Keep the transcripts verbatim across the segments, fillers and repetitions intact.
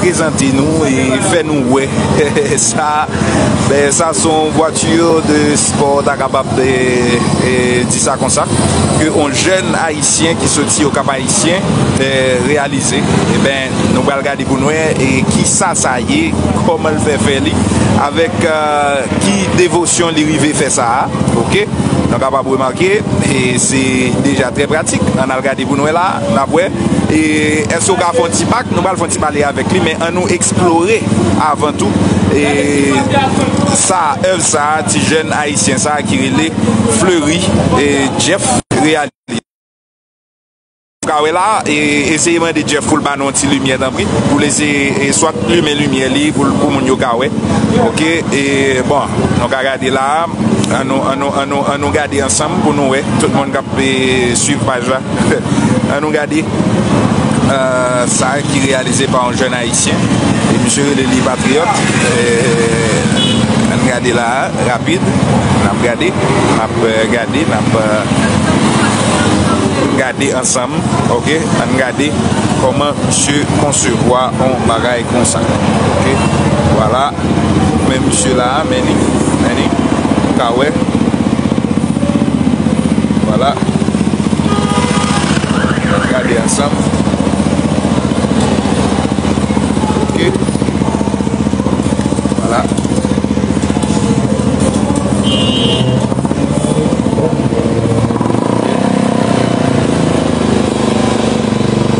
prezante nou e fè nou wè sa. Ben, sa se yon vwati de spò, ta kapab, eh, eh, di sa konsa, ke yon jèn ayisyen ki soti Okap Ayisyen, eh, reyalize. Eben, nou pral gade pou n wè, eh, ki sa sa ye, kòman l fè fè li, avèk, eh, ki devosyon li rive fè sa a. Oke? Nou kapab remake, e se deja trè pratik. Ann al gade pou n wè la, n ap wè. E èske w ka fè yon ti bak? Nou pral fè yon ti pale avèk li, men ann nou eksplore avan tou, e sa, èv sa, ti jèn ayisyen sa ki rele Fleury, e Jeff reyalize. Ka wè la, e, eseye mande Jeff pou l ba nou yon ti limyè, tanpri. Pou l eseye, e, swat limen limyè li, pou, pou moun yo ka wè. Oke, e, bon, nou ka gade la. Ann nou, ann nou, ann nou, ann nou gade ansanm pou nou wè. Tout moun k ap, e, swiv paj la. Ann nou gade, e, sa ki reyalize pa yon jèn ayisyen. E misye rele li Patriyòt. E, ann gade la. Rapid, n ap gade, n ap, eh, gade, n ap, eh, gade ansanm, oke? Ann gade kòman misye konsevwa yon bagay konsa, oke? Vwala, men misye la, men li, men li, ou ka wè, vwala, ann gade ansanm, oke? Vwala.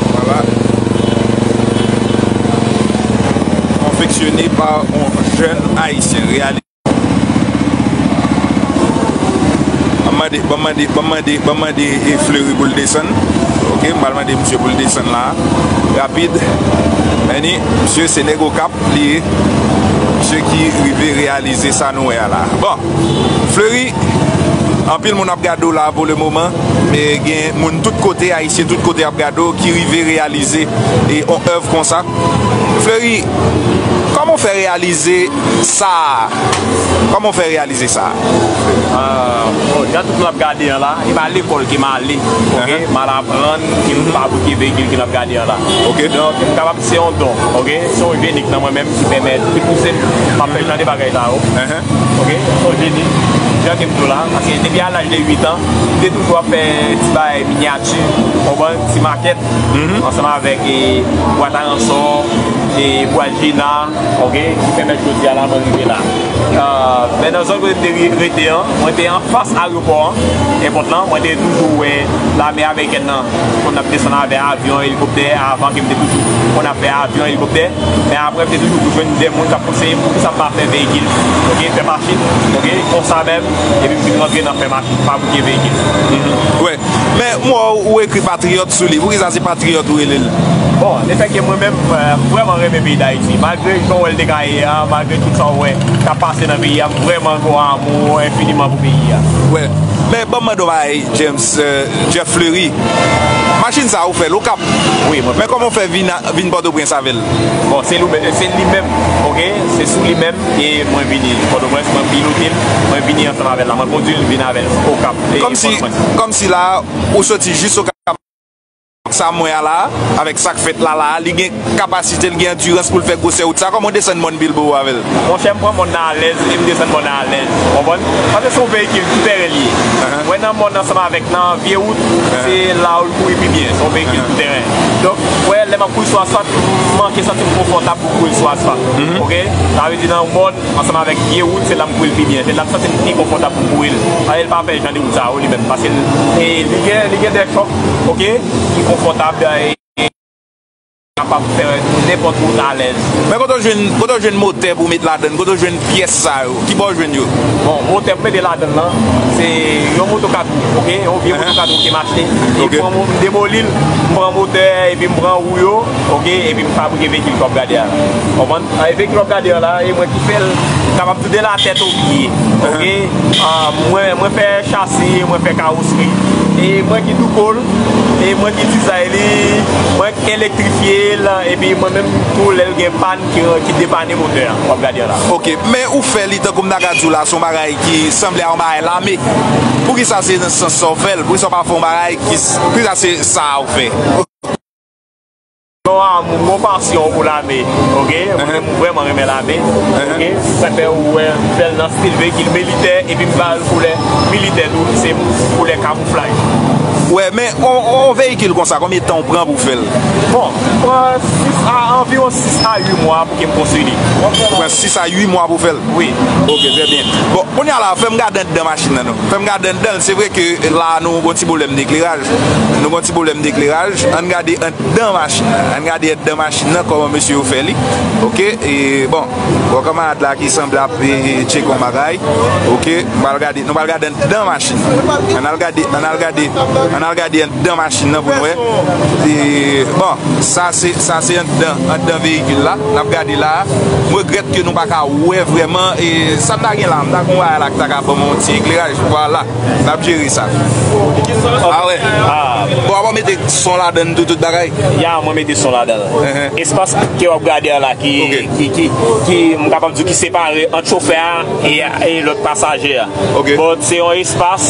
Vwala. Konfeksyone pa yon jèn ayisyen. Reyali-, Ban m mande, ban m mande, ban m mande, ban m mande, e, Fleury pou l desann. Oke, m pral mande misye pou l desann la. Rapid. Men ni, misye se nèg Okap li ye. Misye ki rive reyalize sa nou wè a la. Bon, Fleury, anpil moun ap gade w la pou le moman, men gen moun tout kote, ayisyen tout kote ap gade w, ki rive reyalize, e, yon èv konsa. Fleury, kòman w fè reyalize sa a? Kòman w fè reyalize sa a? Ah, bon, jan tout moun ap gade an la, e pa lekòl ke m ale, oke? M al aprann, ke m fabrike veyikil ke n ap gade an la. Oke. Donk, m kapab se yon don, oke? Se yon jeni k nan mwen menm ki pèmèt, ki pouse m, m ap fè jan de bagay sa yo. Oke? Se yon jeni, jan ke m di w la, paske depi a laj de uit an, m te toujou ap fè ti bagay minyati, w konprann, ti makèt, ansanm avèk, e, bwat aransò, e, bwat jina, oke, ki pèmèt jodi a la mwen rive la. Ah, men nan zòn kote m te re-, rete an, mwen te anfas ayewopò an, èpòt lan, mwen te toujou wè lame amerikèn nan, konn ap desann avè avyon, elikoptè, avan ke m te toujou konn ap fè avyon, elikoptè, men apre m te toujou jwenn de moun k ap konseye m poukisa m pa fè veyikil, oke, fè machin, oke, konsa menm, epi m vin rantre nan fè machin, fabrike veyikil. Wè, men m wè w, ou ekri Patriyòt sou li. Poukisa se Patriyòt ou rele l? Bon, lefètke mwen menm, eh, m vrèman renmen peyi Dayiti. Malgre jan w wè l te ka ye a, malgre tout sa w wè k ap pase nan peyi a, m vrèman gen yon amou enfiniman pou peyi a. Wè. Men ban m mande w yon bagay, James, eh, Jeff Fleury. Machin sa a ou fè l Okap. Wi, mwen fè l Okap. Men kòman w fè vin a, vin Pòtoprens avè l? Bon, se li, se li menm, oke? Se sou li menm e mwen vini Pòtoprens, mwen pilote l, mwen vini ansanm avè l la, mwen kondui l vin avè l Okap e Pòtoprens. Kòmsi, kòmsi la, ou soti jis Okap, sa m wè a la, avèk sa k fèt la la, li gen kapasite, li gen andirans pou l fè gwosè wout sa, kòman w desann mòn Bilbo avè l? Monchè, m pran mòn nan alèz e m desann mòn nan alèz. Ou konprann? Paske se yon veyikil tou tèren li ye. Ou wè nan mòn ansanm avèk nan vye wout, se la w kouri pi byen. Se yon veyikil tou tèren. Donk, ou wè, lè m ap kouri sou asfalt, m manke santi m konfòtab pou m kouri sou asfalt. Oke? Sa vle di nan mòn, ansanm avèk vye wout, se la m kouri l pi byen. Se la m santi m pi konfòtab pou m kouri l. Paske l pa fè jan de wout sa yo li menm. Paske l, e, li gen, li gen de chòk, oke, ki konfòtab, e, kapab fè nenpòt wout alèz. Men kote w jwenn, kote w jwenn motè pou w met ladann? Kote w jwenn pyès sa yo? Ki bò w jwenn yo? Bon, motè pou mete ladann nan, se yon moto kat wou, oke? Yon vye moto kat wou ke m achte. E m pran mo-, m demoli l, m pran motè, epi m pran wou yo, oke? Epi m fabrike veyikil ke w ap gade a. Konprann? A, e veyikil w ap gade a la, e mwen ki fè l, kapab tou de la tèt o pye. Oke? Ah, mwen, mwen fè chasi, mwen fè kawosri. E mwen ki douko l, e mwen ki dizay li, mwen k elektrifye l, epi mwen menm tou lè l gen pàn ki, ki depane motè a, w ap gade a la. Oke, men ou fè li tankou m ta ka di w la, se yon bagay ki sanble a yon bagay lame. Poukisa se nan sans sa w fè l? Poukisa w pa fè yon bagay ki s-, poukisa se sa a w fè? Yon amou, yon pasyon pou lame, oke? Mwen menm, mwen vrèman renmen lame, oke? Sa fè ou wè m fè l nan stil veyikil militè, epi m ba l koulè militè tou, se koulè kamouflaj. Wè, men on, on, on veyikil konsa, konbyen tan w pran pou w fè l? Bon, m pran sis a, anviwon sis a uit mwa pou ke m konstwi li. Ou pran sis a uit mwa pou w fè l? Wi. Oke, trè byen. Bon, kounye a la, fè m gade anndan machin nan, non. Fè m gade anndan l. Se vre ke la, nou gon ti pwoblèm dekleraj. Nou gon ti pwoblèm dekleraj. Ann gade anndan machin nan. Ann gade anndan machin nan, kòman mesye yo fè li. Oke, e, bon, bon, kanmarad la ki sanble ap, e, tcheke yon bagay. Oke, nou pral gade, nou pral gade anndan machin nan. Ann al gade, ann al gade, ann al gade anndan machin nan pou n wè. E, bon, sa se, sa se anndan, anndan veyikil la. N ap gade la. M regrèt ke nou pa ka wè vrèman, e, sa m ta gen la. M ta gen yon bagay la ki ta ka ban m yon ti ekleraj. Vwala. N ap jere sa. Ah wè. Ah. Bon, avan w mete son ladann tou, tout bagay. Ya, mwen mete son ladann. Espas ke w ap gade a la ki, ki, ki, ki, m kapab di ki separe ant chofè a e, e lòt pasaje a. But se yon espas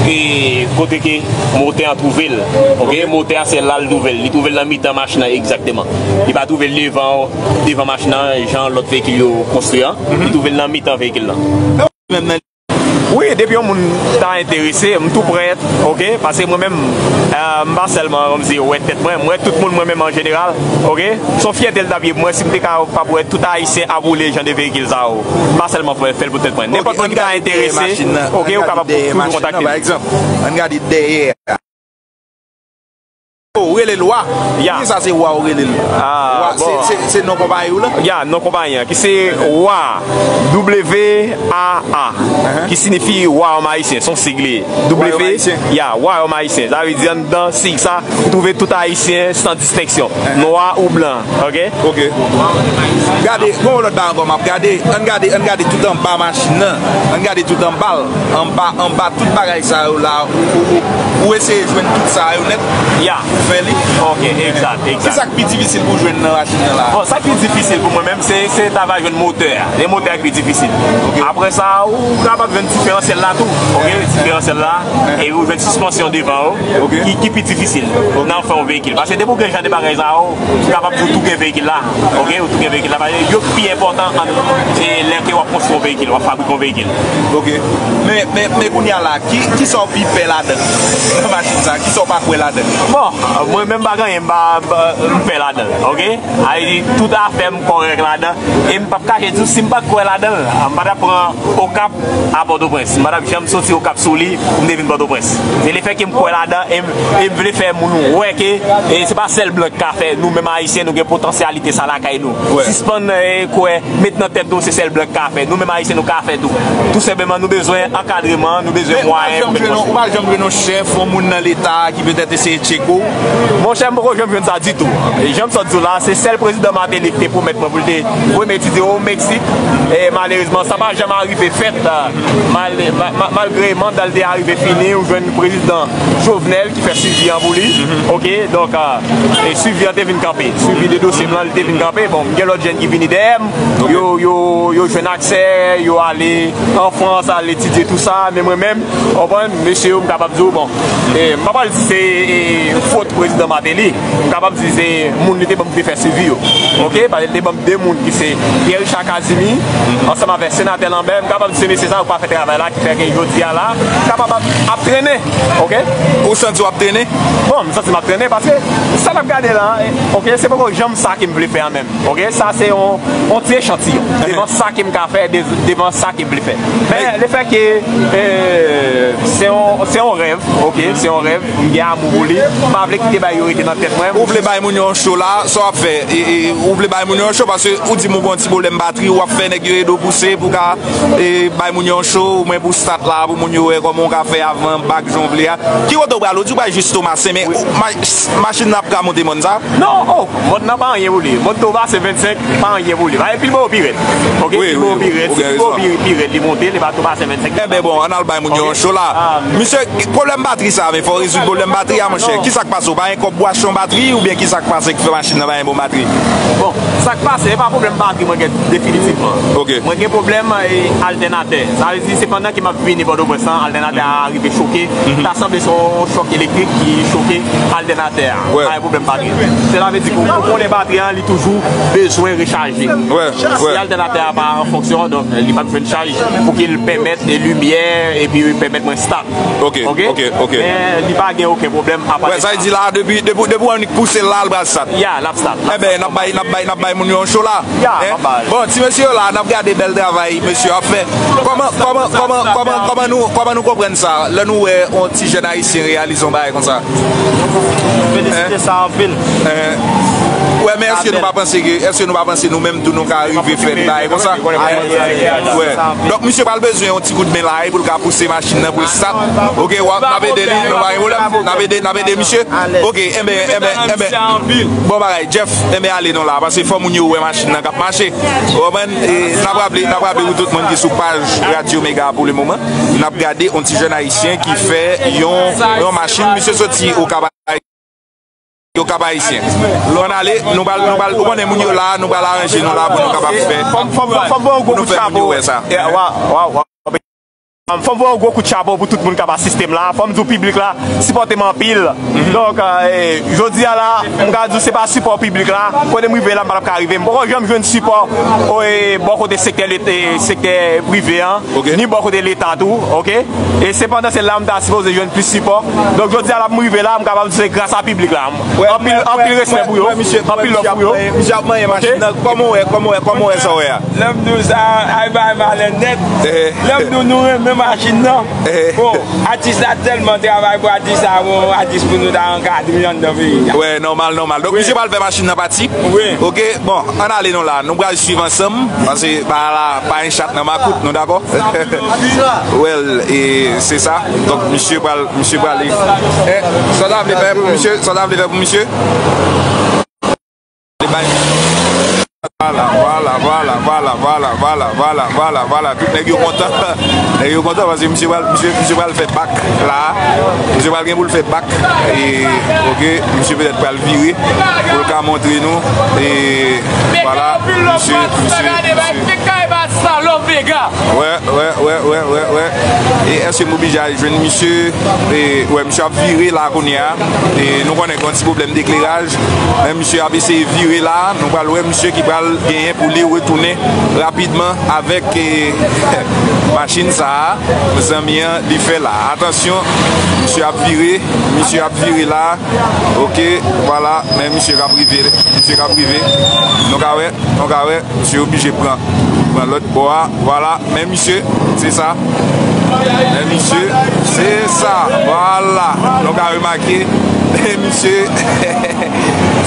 e, kote ke motè an twouve l. Oke, motè a se la l twouve l. Li twouve l nan mitan machin nan egzakteman. Li pa twouve l devan, devan machin nan, jan lòt veyikil yo konstwi an. Li twouve l nan mitan veyikil lan. Wi, depi yon moun ta enterese, m tou prè, oke? Paske mwen menm, eh, m pa sèlman, kòmsi, wè tèt mwen, m wè tout moun mwen menm an jeneral, oke? Se yon fyète l t ap ye pou mwen si m te kapab wè tout Ayisyen ap woule jan de veyikil sa yo. M pa sèlman fè, fè l pou tèt mwen. Nenpòt moun ki ta enterese, oke, ou kapab toujou kontakte m. Pa egzanp, ann gade dèyè a. Ou rele l Wa? Ya. Poukisa se Wa ou rele l? Ah, Wa, se, se, se non konpayi w lan? Ya, non konpayi an, ki se Wa, W A A, ki siyifi Wayòm Ayisyen, se yon sig li ye. W, ya, Wayòm Ayisyen. Sa vle di anndan sig sa, ou twouve tout Ayisyen san distenksyon. Nwa ou blan, oke? Oke. Gade, gon lòt bagay ankò m ap gade. Ann gade, ann gade tout anba machin nan. Ann gade tout anba l. Anba, anba tout bagay sa yo la, ou, ou, ou eseye jwenn tout sa yo nèt. Ya. Ou fè li. Oke, egzat, egzat. Kisa k pi difisil pou jwenn nan machin nan la? Bon, sa k pi difisil pou mwen menm, se, se travay jwenn motè a. Se motè a ki pi difisil. Oke. Apre sa, ou kapab jwenn diferansyèl la tou. Oke, diferansyèl la. Epi ou jwenn sispansyon devan yo, ki, ki pi difisil nan fè yon veyikil. Paske depi w gen jan de bagay sa yo, ou kapab di w tou gen veyikil la. Oke, ou tou gen veyikil la. Paske yo ki pi enpòtan an, e, lè ke w ap konstwi yon veyikil, w ap fabrike yon veyikil. Oke. Men, men, men kounye a la, ki, kisa w pi pè ladan l? Nan machin sa, kisa w pa kwè ladan l? Bon, mwen menm pa gen anyen m pa, m pa, m pè ladan l, oke? Sa vle di, tout afè m kòrèk ladan. E m p ap kache di w, si m pa t kwè ladan l, m pa t ap pran Okap a Pòtoprens. M pa t ap janm soti Okap sou li pou m te vin Pòtoprens. Se lefètke m kwè ladan e m, e m vle fè moun wè ke, e se pa sèl blan ki ka fè, nou menm Ayisyen, nou gen potansyalite sa lakay nou. Sispann, e, kwè, met nan tèt nou se sèl blan ki ka fè. Nou menm Ayisyen, nou ka fè tou. Tou senpleman, nou bezwen ankadreman, nou bezwen mwayen pou nou fè. Ou pa janm jwenn yon chèf, yon moun nan Leta ki petèt eseye tcheke w? Monchè, m poko janm jwenn sa ditou. E jan m sot di w la, se sèl prezidan Martelly ki te pwomèt mwen pou l te voye m etidye o Meksik. E malerezman, sa pa janm arive fèt. Mal-, ma-, ma-, malgre manda l te arive fini, ou jwenn prezidan Jovenel ki fè swivi an pou li. Oke, donk, e, swivi an te vin kanpe. Swivi de dosye m lan, li te vin kanpe. Bon, m gen lòt jèn ki vini dèyè m. Yo, yo, yo jwenn aksè, yo ale an Frans, al etidye tou sa. Men mwen menm, w konprann, mesye yo, m kapab di w, bon, e, m pa pral di se, e, fot prezidan Martelly. M kapab di se moun li te ban m pou te fè swivi yo. Oke? Paske li te ban m de moun ki se Pierre Richard Casimir, ansanm avèk senatè Lambert. M kapab di se mesye sa yo k pa fè travay la, ki fè ke jodi a la, m kapab ap, ap trennen. Oke? Ou santi w ap trennen? Bon, m santi m ap trennen paske sa n ap gade la, e, oke, se poko janm sa ke m vle fè an menm. Oke, sa se yon, yon ti echantiyon devan sa ke m ka fè, de-, devan sa ke m vle fè. Men lefètke, e, se yon, se yon rèv, oke, se yon rèv, m gen amou pou li, m pa vle kite bagay yo rete nan tèt mwen. Ou vle bay moun yo yon cho la, sa w ap fè? E, e, ou vle bay moun yo yon cho paske ou di m ou gen yon ti pwoblèm batri, w ap fè nèg yo ede w pouse pou w ka, e, bay moun yo yon cho, oumwen pou stat la, pou moun yo wè kòman w ka fè avan bak jan w vle a. Ki kote w prale? Ou di w pral jis Tomasen, men ou, ma-, machin nan ap ka monte mòn sa? Non, oh, mòn nan pa anyen pou li. Mòn Tomasen vennsenk pa anyen pou li. Paske pil bò yo pi rèd. Oke, pil bò yo pi rèd. Si pil bò yo pi, pi rèd, li monte, li pa Tomasen vennsenk. Enben bon, ann al bay moun yo yon cho la. Misye, pwoblèm batri sa, men fò w rezoud pwoblèm batri a, monchè. Kisa k pase w? Pa kòb pou achte yon batri, oubyen ki sa k pase ki fè machin nan pa gen bon batri? Bon, sa k pase, e pa pwoblèm batri mwen gen definitivman. Ok. Mwen gen pwoblèm, e, altènatè. Sa vle di, se pandan ke m ap vini Pòtoprens lan, altènatè a rive choke. Mhm. Ta sanble se yon chòk elektrik ki choke altènatè a. Wè. Pa gen pwoblèm batri. Sela vle di, pou, pou konnen batri an, li toujou bezwen rechaje. Wè, wè. Si altènatè a pa an fonksyon, donk, li p ap jwenn chaj pou ke l pèmèt, e, limyè, epi pèmèt mwen start. Ok, ok, ok. Men li pa gen okenn pwoblèm apati de sa. Wè, sa vle di la, depi, depi, depi w annik pouse l la, l pral start. Ya, l ap start, l ap start. Enben, n ap bay, n ap bay, n ap bay moun yo yon cho la. Ya, n ap bay. Bon, ti mesye yo la, n ap gade bèl travay mesye yo ap fè. Kòman, kòman, kòman, kòman, kòman nou, kòman nou konprann sa? Lè nou wè yon ti jèn ayisyen reyalize yon bagay konsa. Felisite sa anpil. Wè, men èske nou pa panse ke, èske nou pa panse nou menm tou nou ka rive fè bagay konsa? Wè. Donk, misye pral bezwen yon ti kout men la, e pou l ka pouse machin nan, pou l start. Ok, w ap, n ap ede li, nou pa gen pwoblèm. N ap ede, n ap ede misye. Ok, enben, enben, enben. Bon bagay, Jeff, enben ale non la, paske fò moun yo wè machin nan k ap mache. Ou konprann? E n ap raple, n ap raple pou tout moun ki sou paj Radyo Mega pou le moman. N ap gade yon ti jèn ayisyen ki fè yon, yon machin, misye soti Okap, Okap Ayisyen. Lè n ale, nou pral, nou pral, ou konnen moun yo la, nou pral aranje nou la pou nou kapab fè, pou nou fè moun yo wè sa. Fò m voye yon gwo kout chapo pou tout moun k ap asiste m la. Fò m di w piblik la sipòte m anpil. Donk, e, jodi a la, m ka di w se pa sipò piblik la, kote m rive la, m pa t ap ka rive. M poko janm jwenn sipò, e, bò kote sektè, sektè prive an, ni bò kote Leta tou, ok? E se pandan se la m ta sipoze jwenn plis sipò. Donk, jodi a la, pou m rive la, m kapab di se gras a piblik la. Anpil, anpil respè pou yo. Anpil love pou yo. Misye ap manyen machin nan. Kòman w wè, kòman w wè, kòman w wè sa w wè a? Lè m di w sa, ay bay malè nèt. Lè m di w nou renmen machin nan. Bon, atis la tèlman travay pou atis la, bon, atis pou nou ta ankadre anndan peyi a. Wè, nòmal, nòmal. Donk, misye pral fè machin nan pati. Wi. Ok, bon, ann ale non la. Nou pral swiv ansanm, paske pa la, pa yon chat nan makout, nou dakò? Well, e se sa. Donk, misye pral, misye pral, e, sa w ta vle fè pou misye, sa w ta vle fè pou misye? Li bay. Vwala, vwala, vwala. Tout nèg yo kontan. Nèg yo kontan paske misye pral, misye, misye pral fè bak la. Misye pral gen pou l fè bak. E, ok, misye petèt pral vire pou l ka montre nou. E, vwala, misye, misye, misye. Wè, wè, wè, wè, wè, wè. E èske m oblije al jwenn misye? E, wè, misye ap vire la kounye a. E nou konnen gen yon ti pwoblèm dekleraj. Men misye ap eseye vire la. Nou pral wè misye ki pral genyen pou li retounen rapidman avèk, e, machin sa a. Zanmi an, li fè la. Atansyon, misye ap vire. Misye ap vire la. Ok, vwala. Men misye k ap rive. Misye k ap rive. Nou ka wè, nou ka wè. Misye oblije pran, pran lòt bò a. Vwala, men misye, se sa. Men misye, se sa. Vwala, nou ka remake. Men misye,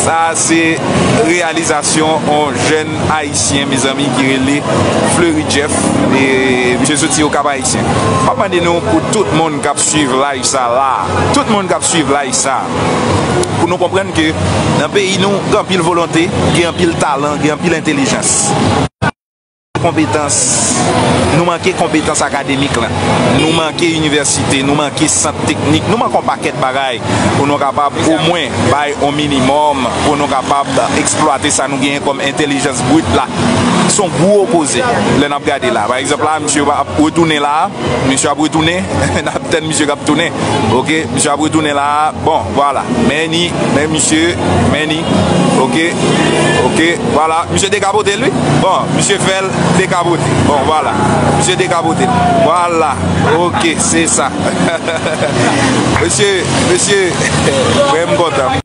sa se reyalizasyon yon jèn ayisyen, mezanmi, ki rele Fleury Jeff. E misye soti Okap Ayisyen. M ap mande nou pou tout moun k ap swiv live sa la. Tout moun k ap swiv live sa. Pou nou konprann ke nan peyi nou, gen anpil volonte, gen anpil talan, gen anpil entèlijans. Konpetans, nou manke konpetans akademik lan. Nou manke inivèsite, nou manke sant teknik, nou manke yon pakèt bagay pou nou kapab omwen bay yon minimòm, pou nou kapab eksplwate sa nou genyen kòm entèlijans brit la. Se yon gwo opoze lè n ap gade la. Pa egzanp la, misye ap retounen la, misye ap retounen, n ap tann misye k ap tounen. Ok, misye ap retounen la. Bon, vwala. Men ni, men misye, men ni. Ok, ok, vwala. Misye dekapote l, wi. Bon, misye fè l dekapote. Bon, vwala. Misye dekapote l. Vwala. Ok, se sa. Mesye, mesye, vrèman kontan.